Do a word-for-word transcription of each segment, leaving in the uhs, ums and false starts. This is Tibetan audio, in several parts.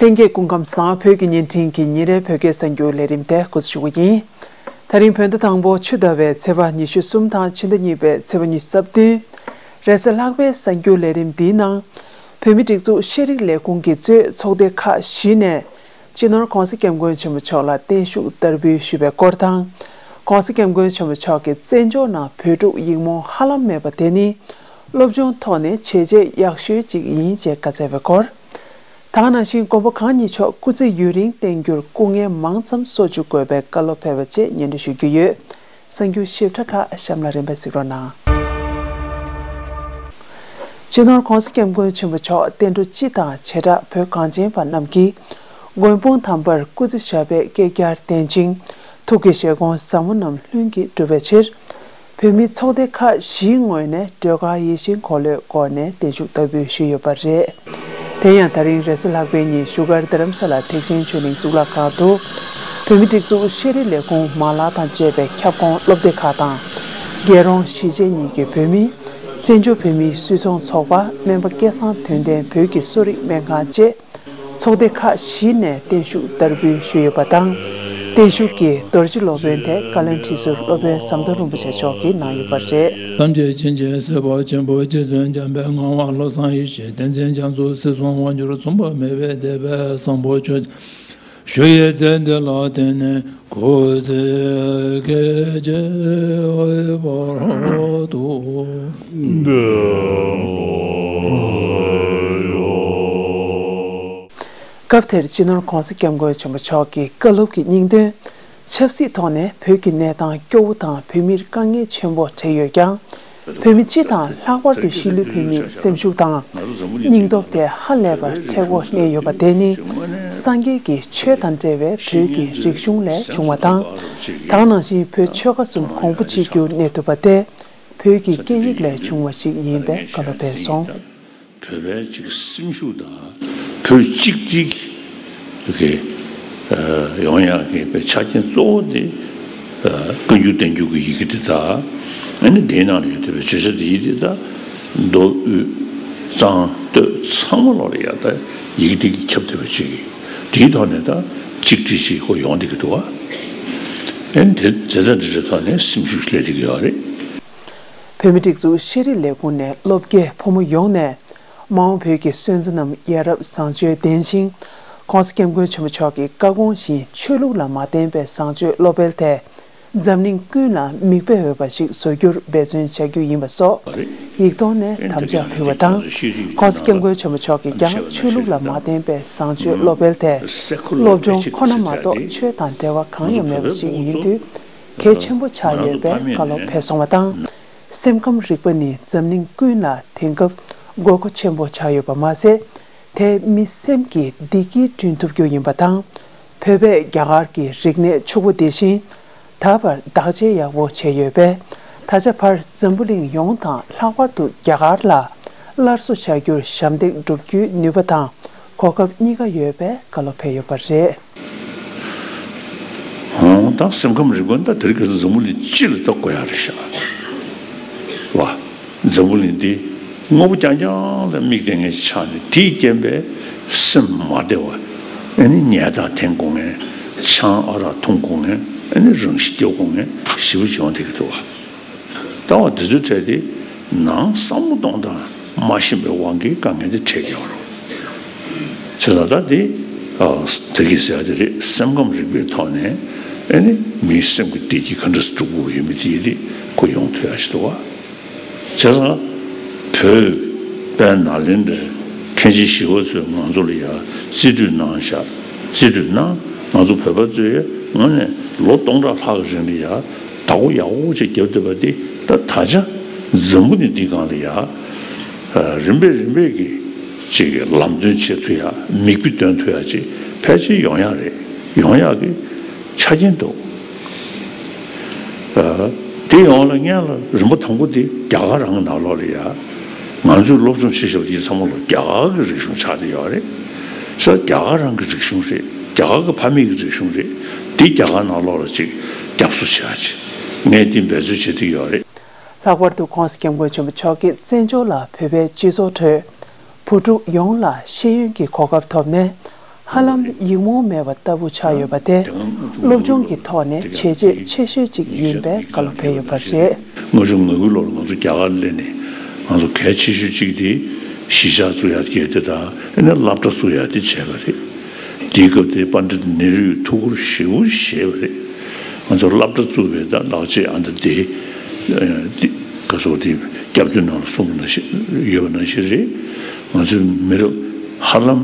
ལྷན་རྒྱས་སྐུ་ཁམས་བཟང་། བོད་ཀྱི་བརྙན་འཕྲིན་གྱི་ཉིན་རེའི་བོད་སྐད་གསར་འགྱུར་ལས་རིམ་དེ་འགོ་འཛུགས་ཞུ་གི་ཡིན། ད་རིང་བོད་ཟླ་དང་པོ་ཆུ་ཟླ་བའི་ཚེས་པ་ཉི་ཤུ་གསུམ་དང་ཕྱི་ཟླ་གཉིས་པའི་ཚེས་པ་ཉི་ཤུ་རྩ་བདུན། རེས་གཟའ་ལྷག་པའི་གསར་འགྱུར་ལས་རིམ་འདིའི་ནང་། བོད་མིའི་སྒྲིག་འཛུགས་ཤེས་རིག་ལས་ཁུངས་ཀྱིས་གཙོས་ཚོགས་སྡེ་ཁག་བཞི་ནས། སྤྱི་ནོར་༧གོང་ས་༧སྐྱབས་མགོན་ཆེན་པོ་མཆོག་ལ་བརྟན་བཞུགས་བསྟར་འབུལ་ཞུས་པའི་སྐོར་དང་། ༧གོང་ས་༧སྐྱབས་མགོན་ཆེན་པོ་མཆོག་གིས་བཙན་བྱོལ་ནང་བོད་ཕྲུག་ཡིག་རྨོངས་ཧ་ལམ་མེད་པ་དེ་ནི། སློབ་སྦྱོང་ཐོག་ནས་བྱས་རྗེས་ཡག་ཤོས་ཅིག་ཡིན་ཅེས་བཀའ་སྩལ་བའི་སྐོར། ད་ག་ནང་བཞིན་མགོན་པོ་གང་ཉིད་མཆོག་སྐུ་ཚེ་ཡུན་རིང་བརྟན་རྒྱུར་སྐུ་ངལ་མང་ཙམ་གསོ་བཅུག་དགོས་པའི་བཀའ་སློབ་ཕེབས་པ་བཅས་སྙན་སྒྲོན་ཞུ་རྒྱུ་ཡོད། གསར་འགྱུར་ཞིབ་ཕྲ་ཁག་གཤམ་ལ་རིམ་པས་གཟིགས་རོགས་གནང་། སྤྱི་ནོར་༧གོང་ས་༧སྐྱབས་མགོན་ཆེན་པོ་མཆོག་བསྟན་འགྲོ་སྤྱི་དང་བྱེ་བྲག་བོད་གངས་ཅན་པ་རྣམས་ཀྱིས་མགོན་དཔུང་དམ་པར་སྐུ་ཚེ་ཞབས་པད་བསྐལ་བརྒྱར་བརྟན་ཅིང་། ཐུགས་ཀྱི་བཞེད་དགོངས་ཟབ་མོ་རྣམས་ལྷུན་གྱིས་གྲུབ་པའི་ཕྱིར། བོད་མིའི་ཚོགས་སྡེ་ཁག་བཞིའི་ངོས་ནས་སྒྲོལ་དཀར་ཡིད་བཞིན་འཁོར་ལོའི་སྒོ་ནས་བརྟན་བཞུགས་བསྟར་འབུལ་ཞུས་ཡོད་པ་རེད། དེ་ཡང་ད་རིང་རེས་གཟའ་ལྷག་པའི་ཉིན་བཞུགས་སྒར་རྡ་རམ་ས་ལ་ཐེག་ཆེན་ཆོས་གླིང་གཙུག་ལག་ཁང་དུ། བོད་མིའི་སྒྲིག་འཛུགས་ཤེས་རིག་ལས་ཁུངས་མ་ལག་དང་བཅས་པའི་ཁྱབ་ཁོངས་སློབ་སྡེ་ཁག་དང་། རྒྱལ་རོང་གཞིས་བྱེས་གཉིས་ཀྱི་བོད་མི། བཙན་བྱོལ་བོད་མིའི་སུད་ཚོང་ཚོགས་པ། སྨན་པ་སྐལ་བཟང་དོན་ལྡན་བོད་ཀྱི་གསོ་རིག་སྨན་ཁང་བཅས། ཚོགས་སྡེ་ཁག་བཞི་ནས་བརྟན་བཞུགས་བསྟར་འབུལ་ཞུས་ཡོད་པ་དང་། བརྟན་བཞུགས་ཀྱི་རྡོ་རྗེ་སློབ་དཔོན་དེ་བཀའ་བློན་ཁྲི་ཟུར་སློབ་དཔོན་ཟམ་གདོང་རིན་པོ་ཆེ་མཆོག་གིས་གནང་ཡོད་པ་རེད། ཐམས་ཅད་མཁྱེན་ཅིང་གཟིགས་པ་ཆེན་པོ་རྗེ་བཙུན་འཇམ་དཔལ་ངག་དབང་བློ་བཟང་ཡེ་ཤེས་བསྟན་འཛིན་རྒྱ་མཚོ་སྲིད་གསུམ་དབང་སྒྱུར་མཚུངས་པ་མེད་པའི་དད་པས་བཟང་པོ་ཆོས་ཞུ་ཡི་ཚེ་འདི་ལ་བརྟེན་ནས་སྐུ་ཚེ་བསྐལ་བརྒྱར་འོད་འབར་དུ་ལྡན་པར་ཤོག། སྐབས་དེར་སྤྱི་ནོར་༧གོང་ས་༧སྐྱབས་མགོན་ཆེན་པོ་མཆོག་གི་བཀའ་སློབ་ཀྱི་སྙིང་དོན། ཆབ་སྲིད་ཐོག་ནས་བོད་ཀྱི་གནས་སྟངས་སྐྱོ་བོ་དང་བོད་མིར་དཀའ་ངལ་ཆེན་པོ་འཕྲད་ཡོད་ཀྱང་། བོད་མི་སྤྱི་དང་ལྷག་པར་དུ་གཞིས་ལུས་བོད་མིའི་སེམས་ཤུགས་དང་སྙིང་སྟོབས་དེ་ཧ་ལས་པར་མཁྲེགས་པོ་གནས་ཡོད་པ་དེ་ནི། སངས་རྒྱས་ཀྱི་ཆོས་དང་འབྲེལ་བའི་བོད་ཀྱི་རིག་གཞུང་ལས་བྱུང་བ་དང་། ད་ག་ནང་བཞིན་བོད་ཆོལ་ཁ་གསུམ་གོང་བུ་གཅིག་གྱུར་གནས་ཐུབ་པ་དེ། བོད་ཀྱི་སྐད་ཡིག་ལས་བྱུང་བ་ཞིག་ཡིན་པའི་བཀའ་སློབ་སྤེལ་སོང་། བོད་པའི་ཅིག་སེམས་ཤུགས་དང་བོད་གཅིག་སྒྲིལ་གྱི་ཡོང་ཡག་གི་ཆ་རྐྱེན་གཙོ་བོ་དེ་བཀའ་འགྱུར་བསྟན་འགྱུར་གྱི་ཡི་གེ་དེ་དག་ཨ་ནི་དེའི་ནང་ལ་ཡོད་བསྡད་པའི་བརྗོད་བྱ་དེ་ཡི་དེ་དག་མདོ་དབུས་གཙང་སྟོད་ཚང་མ་ལོག་ལ་ཡ་ད་ཡི་གེ་དེ་གིས་ཁྱབ་བསྡད་པ་ཅིག་དེའི་ཐོག་ནས་ད་གཅིག་སྒྲིལ་ཅིག་ཁོ་ཡོང་བསྡད་ཀྱི་འདུག་བ། ཨ་ནི་དེ་དེ་དང་འབྲེལ་བའི་ཐོག་ནས་སེམས་ཤུགས་སླེབས་བསྡད་ཀྱི་ཡོད་རེད། བོད་མིའི་སྒྲིག་འཛུགས་ཤེས་རིག་ལས་ཁུངས་ནས་སློབ་དགེ་ཕོ་མོ་ཡོངས་ནས་མ་འོངས་བོད་ཀྱི་སོན་རྩ་རྣམས་ཡ་རབས་བཟང་སྤྱོད་ལྡན་ཞིང་། ༸གོང་ས་༸སྐྱབས་མགོན་ཆེན་པོ་མཆོག་གི་བཀའ་དགོངས་བཞིན་ཆོས་ལུགས་ལ་མ་བརྟེན་པའི་བཟང་སྤྱོད་བློ་འཕེལ་དེ་འཛམ་གླིང་ཀུན་ལ་མིག་དཔེ་འོས་པ་ཞིག་བཟོ་རྒྱུར་འབད་བརྩོན་བྱ་རྒྱུ་ཡིན་པ་སོགས་ཡིག་ཐོག་ནས་དམ་བཅའ་ཕུལ་བ་དང་། ༸གོང་ས་༸སྐྱབས་མགོན་ཆེན་པོ་མཆོག་གིས་ཀྱང་ཆོས་ལུགས་ལ་མ་བརྟེན་པའི་བཟང་སྤྱོད་བློ་འཕེལ་དེ་སློབ་སྦྱོང་ཁོ་ན་མ་གཏོགས་ཆོས་དང་འབྲེལ་བ་གང་ཡང་མེད་པ་ཞིག་ཡིན་དུས། གལ་ཆེན་པོ་ཆགས་ཡོད་པའི་བཀའ་སློབ་ཕེབས་སོང་བ་དང་། སེམས་ཁམས་རིག་པ་ནི་འཛམ་གླིང་ཀུན་ལ་དེང་སྐབས་དགོས་མཁོ་ཆེན་པོ་ཆགས་ཡོད་པ་མ་ཟད། དེས་མི་སེམས་ཀྱི་བདེ་སྐྱིད་བསྐྲུན་ཐུབ་རྒྱུ་ཡིན་པ་དང་། བོད་པས་རྒྱ་གར་གྱི་རིག་གནས་ཕྱུག་པོ་དེ་བཞིན། ད་བར་བདག་གཅེས་ཡག་པོ་བྱས་ཡོད་པས། ད་ཆ་བར་འཛམ་བུ་གླིང་ཡོངས་དང་ལྷག་པར་དུ་རྒྱ་གར་ལ་སླར་གསོ་བྱ་རྒྱུར་ཞབས་འདེགས་སྒྲུབ་རྒྱུའི་ནུས་པ་དང་གོ་སྐབས་གཉིས་ཀ་ཡོད་པའི་བཀའ་སློབ་ཕེབས་ཡོད་པ་རེད། ཧོང་ད་སེམས་ཁམས་རིག་པ་འདི་དེ་རིང་ཁ་སང་འཛམ་བུ་གླིང་སྤྱི་ལ་ལྟ་དགོས་ཡ་རེད་ཤག་བ། འཛམ་བུ་གླིང་འདི་དངོས་པོ་རྐྱང་རྐྱང་ལ་དམིགས་བསྡད་མཁན་ཞིག་ཆགས་ནས་དེའི་རྐྱེན་པས་སེམས་མ་བདེ་བ། ཨ་ནི་ཉལ་ཐ་འཐེན་དགོས་མཁན། ཆང་ཨ་རག་འཐུང་དགོས་མཁན། ཨ་ནི་རང་ཤི་རྒྱག་དགོས་མཁན་ཞེ་པོ་ཅིག་ཡོང་བསྡད་ཀྱི་འདུག་བ། ལྟ་བ་འདི་ཚོའི་གྲས་དེ་ནང་བསམ་བློ་གཏོང་སྟངས་མ་ཤེས་པའི་དབང་གིས་དཀའ་ངལ་དེ་འཕྲད་ཀྱི་ཡོད་རེད། བྱས་ཙང་ད་དེ་ཨ་དེ་གི་ཟེར་ཡ་དེ་རེད། སེམས་ཁམས་རིག་པའི་ཐོག་ནས་ཨ་ནི་མིའི་སེམས་ཀྱི་བདེ་སྐྱིད་ག་འདྲ་སེ་སྒྲུབ་དགོས་ཡོད་མེད་དེ་ཡི་རིགས་ཁོ་ཡོང་ཐུབ་ཡ་ཞིག་འདུག་བ། བྱས་ཙང་བོད་དཔལ་ནཱ་ལེནྡྲའི་མཁན་ཆེན་ཞི་བ་འཚོས་ང་ཚོ་ལ་ཡ་རྩིས་སྤྲོད་གནང་བཞག་རྩིས་སྤྲོད་གནང་། ང་ཚོ་བོད་པ་ཚོས་ཡ་ངོས་ནས་ལོ་སྟོང་ཕྲག་ལྷག་གི་རིང་ལ་ཡ་བདག་པོ་ཡག་པོ་ཅིག་བརྒྱབ་བསྡད་པ་འདི་ད་ད་ཆ་འཛམ་བུ་གླིང་འདིའི་སྒང་ལ་ཡ་རིམ་པས་རིམ་པས་ཀྱི་ཅིག་ལམ་སྟོན་བྱེད་ཐུབ་ཡ། མིག་དཔེ་སྟོན་ཐུབ་ཡ་ཅིག་ཕལ་ཆེར་ཡོང་ཡ་རེད། ཡོང་ཡག་གི་ཆ་རྐྱེན་འདུག་ཨ་དེ་ཡོང་ལ་སྔོན་ལ་རིམ་པ་དང་པོ་དེ་རྒྱ་གར་རང་གི་ནང་ལོགས་ལ་ཡ་ང་ཚོས་སློབ་སྦྱོང་བྱེད་བཞིན་པ་དེ་ཚང་མ་ལ་རྒྱ་གར་གྱི་རིག་གཞུང་ཆགས་བསྡད་ཡོད་རེད། ས་རྒྱ་གར་རང་གི་རིག་གཞུང་རེད། རྒྱ་གར་གྱི་ཕ་མེས་ཀྱི་རིག་གཞུང་རེད། དེ་རྒྱ་གར་ནང་ལོགས་ལ་ཅིག་རྒྱབ་གསོ་བྱེད་ཡ་ཅིག་ངས་དེ་འབད་རྩོལ་བྱེད་ཀྱི་ཡོད་རེད། ལྷག་པར་དུ་༸གོང་ས་༸སྐྱབས་མགོན་ཆེན་པོ་མཆོག་གིས་བཙན་བྱོལ་ལ་བོད་པའི་སྤྱི་ཚོགས་ཁྲོད་བུ་ཕྲུག་ཡོངས་ལ་ཤེས་ཡོན་གྱི་གོ་སྐབས་ཐོབ་ནས། ཧ་ལམ་ཡིག་རྨོངས་མེད་པ་ལྟ་བུ་ཆགས་ཡོད་པ་དེ་སློབ་སྦྱོང་གི་ཐོག་ནས་བྱས་རྗེས་ཆེ་ཤོས་ཅིག་ཡིན་པའི་བཀའ་སློབ་ཕེབས་ཡོད་པ་རེད། ལྔ་བཅུ་ང་དགུ་ལོར་ང་ཚོ་རྒྱ་གར་སླེབས་ནས་ང་ཚོ་གལ་ཆེ་ཤོས་གཅིག་དེ་གཞིས་ཆགས་བཙུགས་ཡག་གི་དེ་དང་ཨ་ནི་སློབ་གྲྭ་བཙུགས་ཡག་དེ་བྱས་པ་རེད། དེའི་སྐབས་དེ་པཎྜི་ཏ་ནེ་རུས་ཐུགས་ཁུར་ཞེ་པོ་བཞེས་པ་རེད། ང་ཚོ་སློབ་གྲྭ་བཙུགས་པའི་ད་ལག་རྗེས་ཨ་ད་དེ་དེ་ག་ཚོད་དེ་སྐྱབས་རྗེ་ནང་ལ་གསུངས་པ་ནང་བཞིན་ཡོད་པ་ནང་བཞིན་རེད། ང་ཚོའི་མི་རབས་ཧ་ལམ་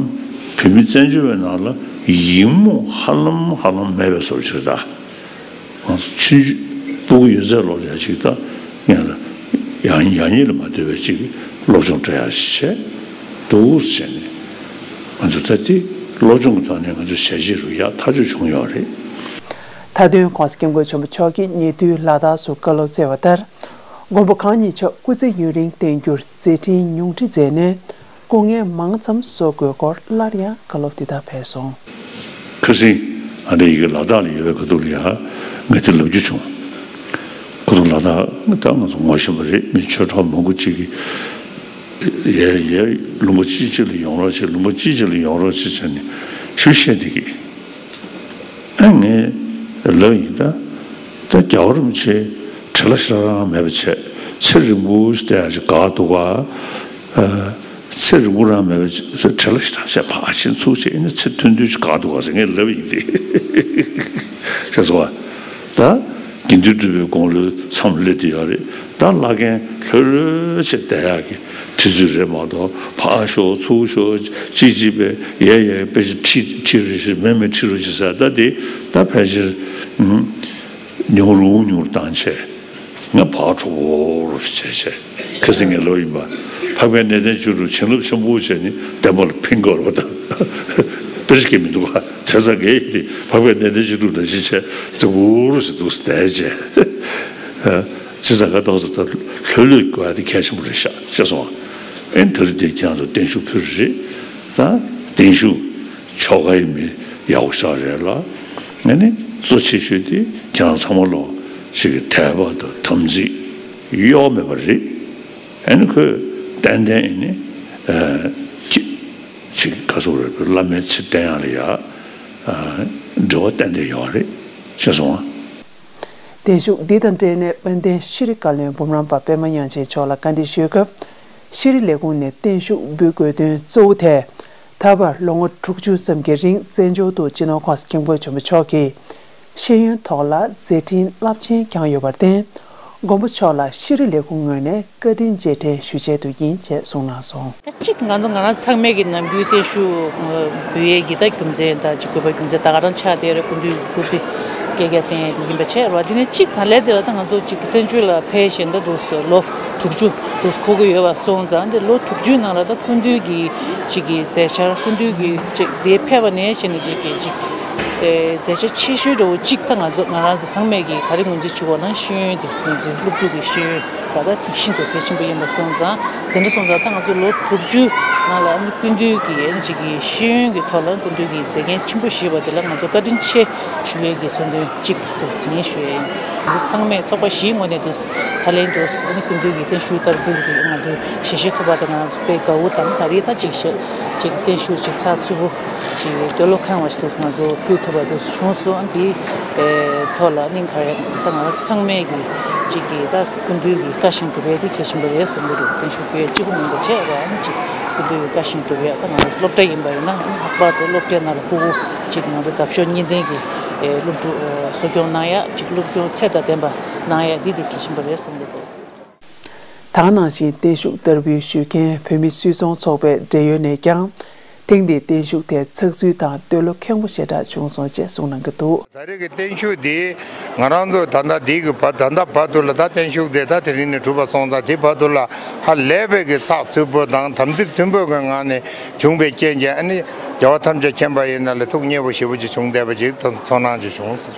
བོད་མི་བཙན་བྱོལ་བའི་ནང་ལ་ཡིག་རྨོངས་ཧ་ལམ་ཧ་ལམ་མེད་པའི་བཟོ་ཅིག་རེད་ད། ང་ཚོ་ཆུང་ཆུང་སྤུ་གུ་ཡོད་ཚད་ལོ་ཡ་ཅིག་ད་ངས་ལ་ཡང་ཡང་ཉིད་ལ་མ་ལྟོས་པའི་ཅིག་སློབ་སྦྱོང་སྤྲད་ཡག་ཞིག་བྱས་འདུག་བྱས་ནས་ང་ཚོ་ད་དེ་སློབ་སྦྱོང་གི་ཐོག་ནས་ང་ཚོ་བྱས་རྗེས་རུ་ཡག་ཐག་ཆོད་བྱུང་ཡོད་རེད། མཐའ་དོན་༸གོང་ས་༸སྐྱབས་མགོན་ཆེན་པོ་མཆོག་གིས་ཉེ་དུས་ལ་དྭགས་སུ་བཀའ་སློབ་སྩལ་བ་ལྟར། མགོན་པོ་གང་ཉིད་མཆོག་སྐུ་ཚེ་ཡུན་རིང་བརྟན་རྒྱུར་མཛད་འཕྲིན་ཉུང་འཕྲི་མཛད་ནས་སྐུ་ངལ་མང་ཙམ་གསོ་དགོས་སྐོར་སླར་ཡང་བཀའ་སློབ་འདི་དག་ཕེབས་སོང་། ཁ་སང་ཨ་ནི་ཡི་གེ་ལ་དྭགས་ལ་ཡོད་པའི་ཁ་ཐུག་ལ་ཡང་ངས་དེ་ལབ་རྒྱུ་བྱུང་། ཁོ་ཚོ་ལ་དྭགས་ད་ང་ཚོ་ངོ་ཤེས་པ་རེད། མི་ཆོས་གྲོགས་མང་པོ་གཅིག་གིས་ཡར་ཡར་ལུང་པ་གཅིག་གཅིག་ལ་ཡོང་རོགས་བྱེད། ལུང་པ་གཅིག་གཅིག་ལ་ཡོང་རོགས་བྱེད་བྱས་ནས་ཞུ་བཤད་བསྡད་ཀྱི། ཨ་ངས་ལབ་ཡིན་ད། ད་རྒྱལ་བ་རིན་པོ་ཆེ་བྲེལ་བ་ཞེ་དྲག་རང་མེད་པ་བྱས་ཚེ་རིང་པོ་ཞིག་བསྡད་ཡག་ཅིག་དགའ་འདུག་ག་ཨ། ཚེ་རིང་པོ་རང་མེད་པ་བྱས་བྲེལ་བ་ཞེ་དྲག་བྱས་ཕར་ཕྱིན་ཚུར་བྱས་ཨ་ནི་ཚེ་མཐུན་མཐུན་ཞིག་དགའ་འདུག་ག་ཟེར་ངས་ལབ་ཡིན་ཏེ། ཤེས་སོང་བ། ད་དགེ་འདུན་གྲུབ་པའི་དགུང་ལོའི་མཚམས་སླེབས་བསྡད་ཡོད་རེད། ད་བླ་རྒན་ལྷོད་ལྷོད་བྱས་བསྡད་ཡག་གི་དུས་ཚོད་རེད་མ་གཏོགས་ཕར་ཤོག་ཚུར་ཤོག་གཅིག་གཅིག་པས་ཡ་ཡ་དཔེ་ཆ་ཁྲིད་ཁྲིད་རོགས་ཞེས་མེད་མེད་ཁྲིད་རོགས་ཞེས་ཟེར། ད་དེ་ད་ཕལ་ཆེར་ཨུམ་ཉུང་རུ་ཉུང་རུ་བཏང་བྱས་ང་ཕར་འགྲོ་རོགས་ཞེས་བྱས་ཁ་སང་ངས་ལབ་ཡིན་པ། འཕགས་པའི་གནས་བརྟན་བཅུ་དྲུག་བྱིན་རླབས་ཆེན་པོ་བྱས་ནས་བདེན་པ་ལ་ཕན་དགོས་རེད་པ། ད་དཔེ་ཆ་གི་མི་འདུག་ག་བྱས་ཙང་ངས་དེ་འཕགས་པའི་གནས་བརྟན་བཅུ་དྲུག་ནང་བཞིན་བྱས་རྫིག་པོ་རུ་ཞིག་འདུག་བསྡད་བྱས། བྱས་ཙང་ང་ཏོག་ཙམ་ད་ལྷོད་ལྷོད་དགོས་ཡ་དེ་གལ་ཆེན་པོ་རེད་ཤག་ཤེས་སོང་ཨ། ཨེ་ད་རེས་དེ་ཁྱེད་རང་ཚོ་བརྟན་བཞུགས་ཕུལ་རེད། ད་བརྟན་བཞུགས་ཆོ་ག་ཡི་མི་ཡག་པོ་ཞེ་དྲག་རེད་ལ། ཨ་ནི་གཙོ་ཆེ་ཤོས་དེ་ཁྱེད་རང་ཚང་མ་ལོ་ཞིག་གི་དད་པ་དང་དམ་ཚིག་གཡོ་བ་མེད་པ་རེད། ཨ་ནི་ཁོས་ཏན་ཏན་ཨ་ནི་ཅིག་ཅིག་ག་ཚོད་རེད། བླ་མའི་ཚེ་བརྟན་ཡག་ལ་ཡ་འབྲེལ་བ་ཏན་ཏན་ཡོད་རེད། ཤེས་སོང་ཨ། བརྟན་བཞུགས་འདི་དང་འབྲེལ་ནས་དཔལ་ལྡན་ཤྲི་ཀ་ལན་འབུམ་རམས་པ་པད་མ་དབྱངས་ཅན་མཆོག་ལ་བཀའ་འདྲི་ཞུས་སྐབས། ཤྲི་ལས་ཁུངས་ནས་བརྟན་བཞུགས་འབུལ་དགོས་དོན་གཙོ་བོ་དེ། ད་བར་ལོ་ངོ་དྲུག་ཅུ་ཙམ་གྱི་རིང་བཙན་བྱོལ་དུ་སྤྱི་ནོར་༸གོང་ས་༸སྐྱབས་མགོན་ཆེན་པོ་མཆོག་གིས་ཤེས་ཡོན་ཐོག་ལ་མཛད་འཕྲིན་རླབས་ཆེན་བསྐྱངས་ཡོད་པར་བརྟེན། མགོན་པོ་མཆོག་ལ་ཤྲི་ལས་ཁུངས་ངོས་ནས་བཀའ་དྲིན་རྗེས་དྲན་ཞུ་ཆེད་དུ་ཡིན་ཅེས་གསུངས་གནང་སོང་། ད་གཅིག་ང་ཚོ་ང་རང་ཚང་མས་ཀྱི་ནམ་རྒྱུན་བརྟན་བཞུགས་འབུལ་ཡས་ཀྱི་ད་རྒྱུ་མཚན་དང་གཅིག་དགོས་པ་རྒྱུ་མཚན་ད་ག་རང་ཆགས་བསྡད་རེད། སྐུ་མདུན་སྐུ་ཚེ་བསྐལ་བརྒྱར་བརྟན་ཡས་ཀྱི་ཡིན་པ་བྱས་རེད་བ། དེ་ནས་གཅིག་ད་ལན་དེ་ལ་ད་ང་ཚོ་གཅིག་བཙན་བྱོལ་ལ་ཕེབས་བཞིན་ད་འདུག་སེ་ལོ་དྲུག་ཅུ་འདུག་སེ་འཁོར་གྱི་ཡོད་པ་སོང་ཙང་དེ་ལོ་དྲུག་ཅུའི་ནང་ལ་ད་སྐུ་མདུན་གྱི་གཅིག་གི་མཛད་འཆར་སྐུ་མདུན་གྱི་གཅིག་དེ་ཕེབས་པ་ནས་བྱས་ནས་གཅིག་གི་གཅིག་མཛད་འཆར་ཆེ་ཤོས་འདྲ་བོ་གཅིག་ད་ང་ཚོ་ང་རང་ཚོ་ཚང་མས་ཀྱི་ག་རེ་ངོས་འཛིན་བྱེད་དགོས་ན་ཤེས་ཡོན་དེ་ངོས་འཛིན་སློབ་ཕྲུག་གི་ཤེས་ཡོན་ལ་ད་ཤིན་ཏུ་གལ་ཆེན་པོ་ཡིན་པ་སོང་ཙང་དེ་འདྲ་སོང་ཙང་ད་ང་ཚོ་ལོ་དྲུག་ཅུ་ནང་ལ་ཨ་ནི་སྐུ་མདུན་གྱི་ཨ་ནི་གཅིག་གི་ཤེས་ཡོན་གྱི་ཐོག་ལ་སྐུ་མདུན་གྱི་མཛད་འགན་ཆེན་པོ་བཞེས་པ་དེ་ལ་ང་ཚོ་བཀའ་དྲིན་ཆེ་ཞུ་ཡས་ཀྱི་མཚོན་དོན་གཅིག་འདུག་ཟིན་ཞུ་ཡས་ཡིན། ང་ཚོ་ཚང་མས་ཚོགས་པ་བཞིའི་ངོས་ནས་འདུག་ད་ལན་འདུག་ཨ་ནི་སྐུ་མདུན་གྱི་བརྟན་བཞུགས་ལྟར་འབུལ་གྱི་ང་ཚོའི་ཞལ་བཞེས་ཐུབ་པ་དེ་ང་ཚོ་དཔེ་དགའ་བོ་དང་ད་རེས་ད་ཅིག་ཞལ་ཅིག་བརྟན་བཞུགས་ཅིག་ཚགས་ཚུད་པོ་ཅིག་འདོད་བློ་ཁེངས་པ་ཞིག་འདུག་ང་ཚོ་ཕུལ་ཐུབ་པ་འདུག་བྱུང་སོང་། ཨ་འདིའི་ཐོག་ལ་གླིང་ག་རེ་ད་ང་ཚོ་ཚང་མས་ཀྱི་ཅིག་གི་ད། སྐུ་མདུན་གྱི་བཀའ་བཞིན་སྒྲུབ་ཡས་དེ་གལ་ཆེན་པོ་རེད་བསམ་གྱི་འདུག་བརྟན་བཞུགས་ཕུལ་ཡས་གཅིག་པུ་མིན་པ་བྱས་པ་ཨ་ནི་གཅིག་སྐུ་མདུན་གྱི་བཀའ་བཞིན་སྒྲུབ་ཡས་ད་ང་རང་ཚོ་སློབ་གྲྭ་ཡིན་པ་ཡིན་ན་ཨ་ནི་ལྷག་པར་དུ་སློབ་གྲྭའི་ནང་ལ་ཕྲུ་གུ་གཅིག་ང་ཚོ་འདབ་གཤོག་གཉིས་ལྡན་གྱི་སློབ་ཕྲུག་གསོ་སྐྱོང་གནང་ཡས་གཅིག་སློབ་སྦྱོང་ཚད་དང་ལྡན་པ་གནང་ཡས་འདི་དེ་གལ་ཆེན་པོ་རེད་བསམ་གྱི་འདུག་ད་ག་ནང་བཞིན་བརྟན་བཞུགས་བསྟར་འབུལ་ཞུ་མཁན་བོད་མི་སུད་ཚོང་ཚོགས་པའི་འབྲེལ་ཡོད་ནས་ཀྱང་། ཐེངས་འདིའི་བརྟན་བཞུགས་དེ་ཚགས་ཚུད་དང་འདོད་བློ་ཁེངས་པོ་ཞེ་དྲག་བྱུང་སོང་ཅེས་གསུངས་གནང་གི་འདུག་ད་རེས་ཀྱི་བརྟན་བཞུགས་འདི་ང་རང་ཚོ་ད་ལྟ་འདི་གི་བར་ད་ལྟ་བར་དུ་ལ་ད་བརྟན་བཞུགས་འདི་ད་དེ་རིང་ནས་གྲུབ་པ་སོང་ཙང་དེ་བར་དུ་ལ་ཧ་ལས་པའི་གི་ཚགས་ཚུད་པོ་དང་དམ་ཚིག་མཐུན་པོ་གི་ངང་ནས་བྱུང་བའི་རྐྱེན་གྱིས་ཨ་ནི་རྒྱལ་བ་ཐམས་ཅད་མཁྱེན་པ་ཡི་ངང་ལ་ཐུགས་མཉེས་པོ་ཞེ་པོ་ཅིག་བྱུང་བསྡད་པ་ཅིག་ཚོར་སྣང་ཅིག་བྱུང་སོང་།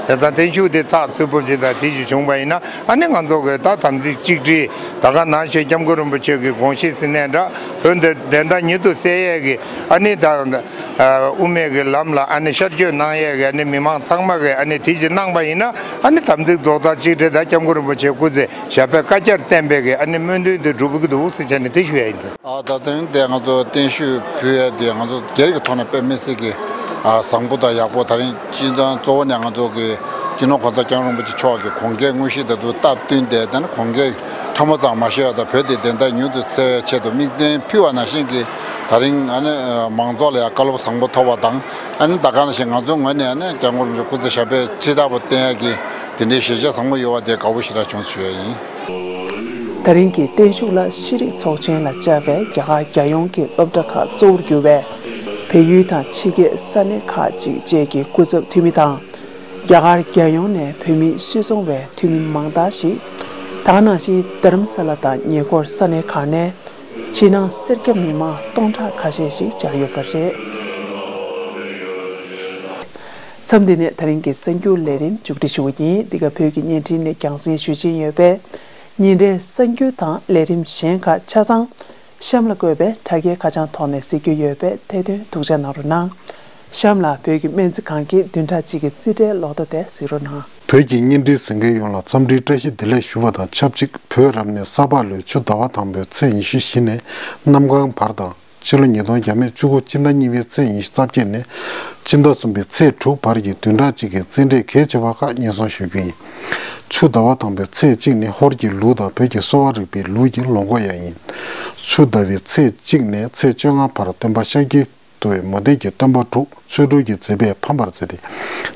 དེ་ཙང་བརྟན་བཞུགས་དེ་ཚགས་ཚུད་པོ་ཞིག་དང་དེ་ཞིག་བྱུང་བ་ཡིན་ན། ཨ་ནི་ང་ཚོ་གི་ད་དམ་ཚིག་གཅིག་སྒྲིལ། ད་ག་ནང་བཞིན་སྐྱབས་མགོན་རིན་པོ་ཆེ་གི་དགོངས་གཞི་ཟིན་ནས་འདྲ། བོད་འདི་བདེན་མཐའ་མྱུར་དུ་གསལ་ཡས་ཀྱི་ཨ་ནི་ད་དབུ་མའི་གི་ལམ་ལ་ཨ་ནི་ཤར་བསྐྱོད་གནང་ཡས་ཀྱི་ཨ་ནི་མི་མང་ཚང་མ་གི་ཨ་ནི་དེ་ཞིག་གནང་པ་ཡིན་ན། ཨ་ནི་དམ་ཚིག་རྡོག་རྩ་གཅིག་སྒྲིལ་དང་སྐྱབས་མགོན་རིན་པོ་ཆེ་སྐུ་ཚེ་ཞབས་པད་བསྐལ་བརྒྱར་བརྟན་པའི་གི་ཨ་ནི་སྨོན་འདུན་དེ་སྒྲུབ་ཀྱི་འདུག་ཟེར་བྱས་ནས་དེ་ཞུ་ཡ་ཡིན། ཨ་ད་དེ་རིང་དེ་ང་ཚོ་བརྟན་བཞུགས་ཕུལ་ཡ་དེ་ང་ཚོ་སྒེར་གྱི་ཐོག་ནས་དཔེ་མི་སྲིད་ཀྱི་ཨ་བཟང་པོ་དང་ཡག་པོ། ད་རིང་སྤྱི་བཏང་གཙོ་བོ་ནས་ང་ཚོ་གི་སྤྱི་ནོར་གོང་ས་སྐྱབས་མགོན་རིན་པོ་ཆེ་མཆོག་གི་དགོངས་འགལ་དངོས་གཞི་དེ་ཚོ་སྟབས་བསྟུན་ཏེ། དེ་ནས་དགོངས་འགལ་ཕྲ་མོ་ཙམ་མ་བཞེས་པ་དང་། བོད་དེ་བདེན་མཐའ་མྱུར་དུ་གསལ་བའི་ཆེད་དུ་དམིགས་རྟེན་ཕུལ་བ་ནང་བཞིན་གྱི། ད་རིང་ཨ་ནི་མང་ཚོགས་ལ་ཡང་བཀའ་སློབ་བཟང་པོ་ཐོབ་པ་དང་། ཨ་ནི་ད་ག་ནང་བཞིན་ང་ཚོའི་ངོས་ནས་ཨ་ནི་སྐྱབས་མགོན་རིན་པོ་ཆེ་སྐུ་ཚེ་ཞབས་པད་ཕྱི་དར་པོ་བརྟན་ཡ་གི་དེ་འདྲའི་ཞལ་བྱ་བཟང་པོ་ཡོད་པ་དེ་དགའ་པོ་ཞེ་དྲག་བྱུང་ཞུ་ཡ་ཡིན། ད་རིང་གི་བརྟན་བཞུགས་ལ་ཤེས་རིག་ཚོགས་ཆེན་ལ་བཅར་བའི་རྒྱ་གར་རྒྱལ་ཡོངས་ཀྱི་སློབ་གྲྭ་ཁག་གཙོ་བོར་གྱུར་བའི་བལ་ཡུལ་དང་ཕྱི་རྒྱལ་ས་གནས་ཁག་ཅིག་བཅས་ཀྱི་སྐུ་ཚབ་འཐུས་མི་དང་། རྒྱ་གར་རྒྱལ་ཡོངས་ནས་བོད་མིའི་སུད་ཚོང་བའི་འཐུས་མི་མང་དག་ཞིག་ད་ག་ནང་བཞིན་རྡ་རམ་ས་ལ་དང་ཉེ་འཁོར་ས་གནས་ཁག་ནས་ཕྱི་ནང་སེར་སྐྱ་མི་མང་སྟོང་ཕྲག་ཁ་ཤས་ཤིག་བཅར་ཡོད་པ་རེད། མཚམས་འདི་ནས་ད་རིང་གི་གསར་འགྱུར་ལས་རིམ་མཇུག་སྒྲིལ་ཞུ་བ་ཡིན། འདི་ག་བོད་ཀྱི་བརྙན་འཕྲིན་ནས་རྒྱང་སྲིང་ཞུ་བཞིན་ཡོད་པས། ཉིན་རེའི་གསར་འགྱུར་དང་ལས་རིམ་གཞན་ཁག་ཆ་ཚང་གཤམ་ལ་བཀོད་པའི་དྲ་རྒྱའི་ཁ་བྱང་ཐོག་ནས་གཟིགས་རྒྱུ་ཡོད་པས་ཐད་གཏོང་ཐུགས་རྗེ་གནང་རོགས་གནང་། གཤམ་ལ་བོད་ཀྱི་སྨན་རྩིས་ཁང་གི་བདུན་ཕྲག་གཅིག་གི་རྩིས་ཁྲའི་ལོ་ཐོ་དེ་གཟིགས་རོགས་གནང་། བོད་ཀྱི་བརྙན་འཕྲིན་གཟིགས་མཁན་ཡོངས་ལ་འཚམས་འདྲིའི་བཀྲ་ཤིས་བདེ་ལེགས་ཞུ་བ་དང་ཆབས་ཅིག་བོད་རབ་གནས་ས་ཕག་ལོའི་ཆུ་ཟླ་བ་དང་པོའི་ཚེས་ཉི་ཤུ་བཞི་ནས་གནམ་གང་བར་དང་། ཕྱི་ལོ་ཉིས་སྟོང་བརྒྱ་མེད་བཅུ་དགུ་སྤྱི་ཟླ་གཉིས་པའི་ཚེས་ཉི་ཤུ་རྩ་བརྒྱད་ནས་སྤྱི་ཟླ་གསུམ་པའི་ཚེས་དྲུག་བར་གྱི་བདུན་ཕྲག་གཅིག་གི་རྩིས་འབྲས་གལ་ཆེ་བ་ཁག་སྙན་སེང་ཞུ་རྒྱུ་ཡིན། ཆུ་ཟླ་བ་དང་པོའི་ཚེས་གཅིག་ནི་ཧོར་གྱི་ལུགས་དང་བོད་ཀྱི་གསོ་བ་རིག་པའི་ལུགས་ཀྱི་ལོ་འགོ་ཡང་ཡིན། ཆུ་ཟླ་བའི་ཚེས་གཅིག་ནས་ཚེས་བཅོ་ལྔ་བར་སྟོན་པ་ཤཱཀྱའི་ཏུ་བའི་མུ་སྟེགས་ཀྱི་སྟོན་པ་དྲུག་ཆོ་འཕྲུལ་གྱི་མཛད་པས་ཕམ་པར་མཛད་དེ།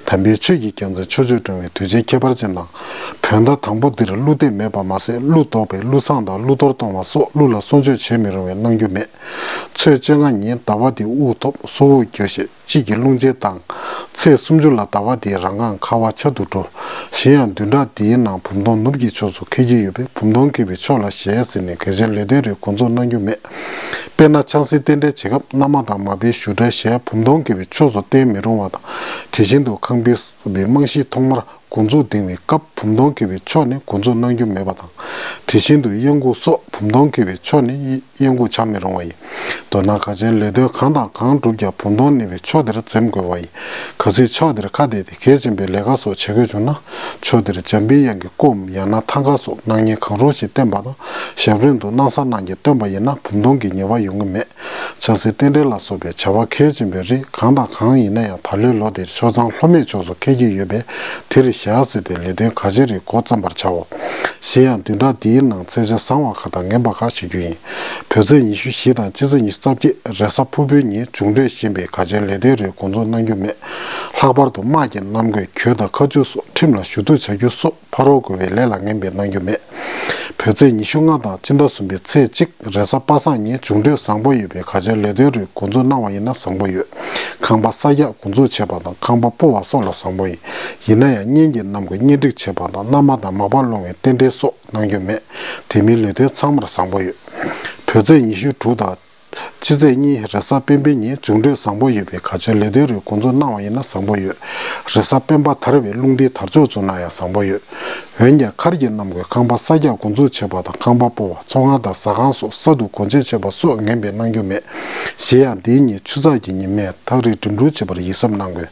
དམ་པའི་ཆོས་ཀྱི་རྒྱལ་མཚན་ཆོས་སྤྱོད་སྒྲོན་མེའི་དུས་ཆེན་ཁྱད་པར་ཅན་དང་། བོད་ཟླ་དང་པོ་འདིར་ཀླུ་འདེབས་མེད་པ་མ་ཟད། ཀླུ་བཟློག་པའི་ཀླུ་བསངས་དང་ཀླུ་གཏོར་གཏོང་བ་སོགས་ཀླུ་ལ་གསོལ་མཆོད་བྱེད་མི་རུང་བའི་གནང་རྒྱུ་མེད། ཚེས་བཅོ་ལྔ་ཉིན་ཟླ་བ་འདི་དབུགས་ཐོབ། སྲོག་དབུགས་རྒྱུ་ཞིང་དཔྱིད་ཀྱི་རླུང་རྗེས་ལྡང་། ཚེས་སུམ་ཅུ་ལ་ཟླ་བ་འདིའི་རང་ངང་ཁ་བ་འཆར་དུ་འགྲོ། གཞན་ཡང་བདུན་ཕྲག་འདིའི་ནང་བུམ་སྟོང་ནུབ་ཀྱི་ཕྱོགས་སུ་འཁེལ་གྱི་ཡོད་པས། བུམ་སྟོང་འཁེལ་བའི་ཕྱོགས་ལ་ཞལ་གཟིགས་ནས་གལ་ཆེའི་ལས་དོན་རིགས་འགོ་འཛུགས་གནང་རྒྱུ་མེད། དཔེར་ན། ཆང་སའི་རྟེན་འབྲེལ་བྱེད་སྐབས་མནའ་མ་དང་མ་པའི་བཞུགས་གྲལ་ཞལ་བུམ་སྟོང་འཁེལ་བའི་ཕྱོགས་སུ་བསྟན་མི་རུང་བ་དང་། དེ་བཞིན་དུ་ཁང་པའི་རྨང་གཞིའི་ཐོག་མར་འགོ་འཛུགས་འདིང་བའི་སྐབས་བུམ་སྟོང་འཁེལ་བའི་ཕྱོགས་ནས་འགོ་འཛུགས་གནང་རྒྱུ་མེད་པ་དང་། དེ་བཞིན་དུ་གཡང་འགུག་སོགས་བུམ་སྟོང་འཁེལ་བའི་ཕྱོགས་ནས་གཡང་འགུག་བྱ་མི་རུང་བ་ཡིན། མདོར་ན། གལ་ཆེའི་ལས་དོན་གང་དང་གང་བསྒྲུབས་ཀྱང་བུམ་སྟོང་གནས་པའི་ཕྱོགས་དེར་འཛེམ་དགོས་པ་ཡིན། གལ་སྲིད་ཕྱོགས་དེར་ཁ་གཏད་དེ་གལ་ཆེན་པོའི་ལས་ཀ་སོགས་བྱེད་དགོས་བྱུང་ན། ཕྱོགས་དེར་འཇམ་པའི་དབྱངས་ཀྱི་སྐོམ་ཡང་ན་ཐང་ག་སོགས་གནང་བརྙན་གང་རུང་ཞིག་བསྟན་པ་དང་། ཞབས་རིམ་དུ་སྣང་ས་གནང་རྒྱ་བཏོན་པ་ཡིན་ན་བུམ་སྟོང་གི་ཉེས་པ་ཡོང་གི་མེད། ཆང་སའི་རྟེན་འབྲེལ་ལ་སོགས་པའི་བྱ་བ་གལ་ཆེན་པོའི་རིགས་གང་དང་གང་ཡིན་ན་ཡང་ད་ལོའི་ལོ་འདིར་ཆོས་ཚང་ལྷོ་སྨད་ཕྱོགས་སུ་འཁེལ་གྱི་ཡོད་པས། དེར་ཞལ་གཟིགས་ཏེ་ལས་དོན་གལ་ཆེའི་རིགས་འགོ་བརྩམ་པར་བྱའོ། གཞན་ཡང་བདུན་ཕྲག་འདིའི་ནང་ཚེས་ཆ་བཟང་བ་ཁག་དང་ངན་པ་ཁག་ཞུ་རྒྱུ་ཡིན། བོད་ཚེས་ཉི་ཤུ་བཞི་དང་སྤྱི་ཚེས་ཉི་ཤུ་རྩ་བརྒྱད་རེས་གཟའ་ཕུར་བུའི་ཉིན་འབྱུང་འཕྲོད་ཞན་པས་གལ་ཆེའི་ལས་དོན་རིགས་འགོ་འཛུགས་གནང་རྒྱུ་མེད། ལྷག་པར་དུ་དམག་གི་གནམ་གོས། གོས་དང་ཁ་མཆུ་སོགས་ཁྲིམས་ལ་ཞུ་གཏུག་བྱ་རྒྱུ་སོགས་ཕ་རོལ་དགོས་པའི་ལས་ལ་ངན་པའི་གནང་རྒྱུ་མེད། བོད་ཚེས་ཉི་ཤུ་ལྔ་དང་སྤྱི་ཟླ་གསུམ་པའི་ཚེས་གཅིག་རེས་གཟའ་པ་སངས་ཉིན་འབྱུང་འཕྲོད་བཟང་པོ་ཡོད་པས་གལ་ཆེའི་ལས་དོན་རིགས་འགོ་འཛུགས་གནང་བ་ཡིན་ན་བཟང་པོ་ཡོད། ཁང་པ་གསར་རྒྱག་འགོ་འཛུགས་བྱེད་པ་དང་ཁང་པ་སྤོ་བ་སོགས་ལ་བཟང་པོ་ཡིན། ཡིན་ན་ཡང་གཉེན་གྱི་གནམ་གོས་གཉེན་སྒྲིག་བྱེད་པ་དང་མནའ་མ་དང་མ་པ་སློང་བའི་རྟེན་འབྲེལ་སོགས་གནང་རྒྱུ་མེད། དེ་མིན་ལས་དོན་ཚང་མར་བཟང་པོ་ཡོད། བོད་ཚེས་ཉི་ཤུ་དྲུག་དང་། སྤྱི་ཚེས་གཉིས་རེས་གཟའ་སྤེན་པའི་ཉིན་འབྱུང་འཕྲོད་བཟང་པོ་ཡོད་པས་གལ་ཆེའི་ལས་དོན་རིགས་འགོ་འཛུགས་གནང་བ་ཡིན་ན་བཟང་པོ་ཡོད། རེས་གཟའ་སྤེན་པ་དར་བས་རླུང་རྟའི་དར་ལྕོག་བཙུགས་ན་ཡང་བཟང་པོ་ཡོད། འོན་ཀྱང་མཁར་གྱི་གནམ་གོས་ཁང་པ་གསར་རྒྱག་འགོ་འཛུགས་བྱེད་པ་དང་ཁང་པ་སྤོ་བ། ཚོང་ཁང་དང་ཟ་ཁང་སོགས་གསར་དུ་སྒོ་འབྱེད་བྱེད་པ་སོགས་ངན་པའི་གནང་རྒྱུ་མེད། གཞན་ཡང་འདིའི་ཉིན་ཆུ་ཚགས་ཀྱི་ཉི་མས་ཐག་རིང་འགྲིམ་འགྲུལ་བྱེད་པར་ཡིད་གཟབ་གནང་དགོས།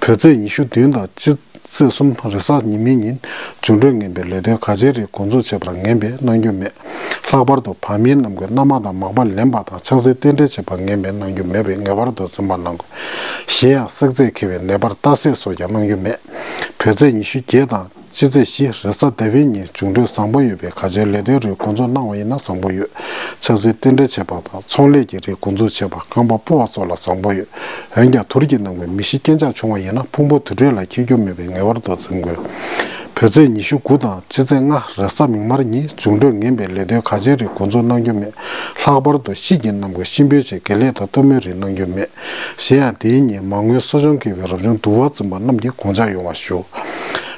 བོད་ཚེས་ཉི་ཤུ་བདུན་དང་སྤྱི་ཚེས་གསུམ་རེས་གཟའ་ཉི་མའི་ཉིན་འབྱུང་འཕྲོད་ངན་པའི་ལས་དོན་གལ་ཆེའི་རིགས་འགོ་འཛུགས་བྱེད་པར་ངན་པའི་གནང་རྒྱུ་མེད། ལྷག་པར་དུ་བར་མའི་གནམ་གོས་མནའ་མ་དང་མ་པ་ལེན་པ་དང་ཆང་སའི་རྟེན་འབྲེལ་བྱེད་པར་ངན་པའི་གནང་རྒྱུ་མེད་པས་ངེས་པར་དུ་འཛེམ་པར་གནང་དགོས། གཞན་ཡང་བསྲེག་རྫས་འཁེལ་བའི་ནད་པར་རྟགས་གསལ་སོགས་ཀྱང་གནང་རྒྱུ་མེད། བོད་ཚེས་ཉི་ཤུ་བརྒྱད་དང་སྤྱི་ཚེས་བཞི་རེས་གཟའ་ཟླ་བའི་ཉིན་འབྱུང་འཕྲོད་བཟང་པོ་ཡོད་པས་གལ་ཆེའི་ལས་དོན་རིགས་འགོ་འཛུགས་གནང་བ་ཡིན་ན་བཟང་པོ་ཡོད། ཆང་སའི་རྟེན་འབྲེལ་བྱེད་པ་དང་ཚོང་ལས་ཀྱི་རིགས་འགོ་འཛུགས་བྱེད་པ། ཁང་པ་སྤོ་བ་སོགས་ལ་བཟང་པོ་ཡོད། འོན་ཀྱང་དུར་གྱི་གནམ་གོས་མི་ཤི་རྐྱེན་ཆག་བྱུང་བ་ཡིན་ན་ཕུང་པོ་དུར་ཁྲོད་ལ་འཁྱེར་རྒྱུ་མེད་པས་ངེས་པར་དུ་འཛེམ་དགོས། བོད་ཚེས་ཉི་ཤུ་དགུ་དང་སྤྱི་ཚེས་ལྔ་རེས་གཟའ་མིག་དམར་ཉིན་འབྱུང་འཕྲོད་ངན་པའི་ལས་དོན་གལ་ཆེའི་རིགས་འགོ་འཛུགས་གནང་རྒྱུ་མེད། ལྷག་པར་དུ་ཤིང་གི་གནམ་གོས་གཤིན་པོའི་ཆེད་དགེ་ལེགས་དང་སྟོན་མོའི་རིགས་གནང་རྒྱུ་མེད། གཞན་ཡང་དེའི་ཉིན་མ་དངུལ་གསོ་སྦྱོང་མཁས་པའི་རབ་བྱུང་འདུལ་བ་འཛིན་པ་རྣམས་ཀྱིས་དགོངས་འཇགས་ཡོང་བ་ཞུ།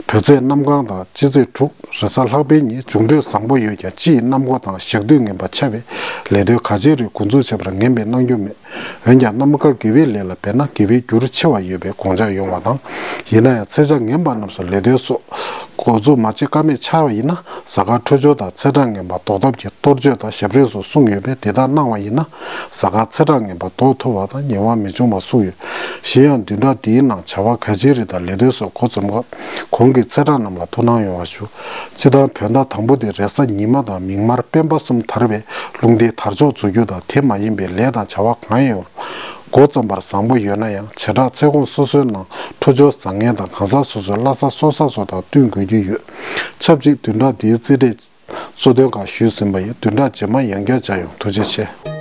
བོད་ཚེས་གནམ་གང་དང་སྤྱི་ཚེས་དྲུག་རེས་གཟའ་ལྷག་པའི་ཉིན་འབྱུང་འཕྲོད་བཟང་པོ་ཡོད་ཀྱང་སྤྱི་ཡི་གནམ་སྒོ་དང་ཞག་དུས་ངན་པ་ཆགས་པས་ལས་དོན་གལ་ཆེའི་རིགས་འགོ་འཛུགས་བྱེད་པར་ངན་པའི་གནང་རྒྱུ་མེད། འོན་ཀྱང་གནམ་ཁ་དགེ་བའི་ལས་ལ་འབད་ན་དགེ་བའི་རྒྱུར་ཆེ་བ་ཡོད་པའི་དགོངས་འཆར་ཡོང་བ་དང་། ཡིན་ན་ཡང་ཚེས་བཅད་ངན་པ་རྣམས་སུ་ལེགས་ལྡན་སོགས་འགོ་འཛུགས་མ་བྱེད་ཀ་མེད་ཆགས་པ་ཡིན་ན། གཟའ་སྐར་འཕྲོད་སྦྱོར་དང་ཚེས་གྲངས་ངན་པ་ཟློག་ཐབས་ཀྱི་གཏོར་བཅོས་དང་ཞབས་རིམ་སོགས་གསུངས་ཡོད་པས། དེ་དག་གནང་བ་ཡིན་ན་གཟའ་སྐར་ཚེས་གྲངས་ངན་པ་ཟློག་ཐུབ་པ་དང་ཉེ་བར་མི་འབྱུང་བ་གསུངས་ཡོད། གཞན་ཡང་བདུན་ཕྲག་འདིའི་ནང་བྱ་བ་གལ་ཆེའི་རིགས་དང་ལེགས་ལྡན་སོགས་འགོ་རྩོམ་སྐབས་གོང་གི་ཚེས་གྲངས་རྣམས་ལ་ཐུགས་སྣང་ཡོང་བ་ཞུ། སྤྱིར་བཏང་བོད་ཟླ་དང་པོ་དེ་རེས་གཟའ་ཉི་མ་དང་མིག་དམར་སྤེན་པ་གསུམ་དར་བས། ལུང་བསྟན་དར་ལྕོག་འཛུགས་རྒྱུ་དང་དེ་མ་ཡིན་པའི་ལས་དང་བྱ་བ་གང་ཡང་འགོ་རྩོམ་པར་བཟང་པོ་ཡོད་ན་ཡང་། བྱེ་བྲག་ཚེ་གོང་སོ་སོའི་ནང་འཕྲོད་སྦྱོར་བཟང་ངན་དང་གང་ཟག་སོ་སོའི་བླ་གཟའ་སྲོག་གཟའ་སོགས་དང་བསྟུན་དགོས་ཀྱི་ཡོད། ཆབས་ཅིག་བདུན་ཕྲག་འདིའི་རྩིས་འབྲས་གཙོ་དོན་ཁག་ཞུས་ཟིན་པ་ཡིན། བདུན་ཕྲག་རྗེས་མ་ཡང་བསྐྱར་མཇལ་ཡོང་། ཐུགས་རྗེ་ཆེ།